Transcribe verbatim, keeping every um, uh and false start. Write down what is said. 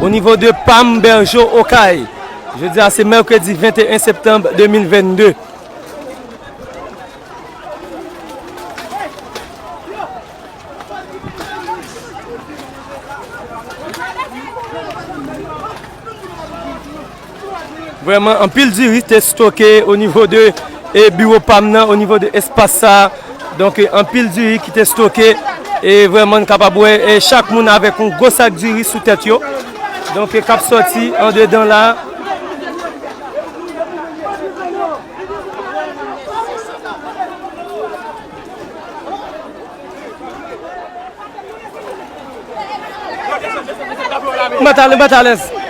O nivo de Pam Bèjo Okay. Jodi a se mèkredi venteyen septanm de mil vennde. Vrèman, anpil diri te stoke o nivo de, e, biwo Pam nan, o nivo de espas sa. Donk, e, anpil diri ki te stoke. E vrèman, n kapab wè, e, chak moun avèk yon gwo sak diri sou tèt yo. Donk, e, k ap sòti andedan la. M pa t alèz, m pa t alèz.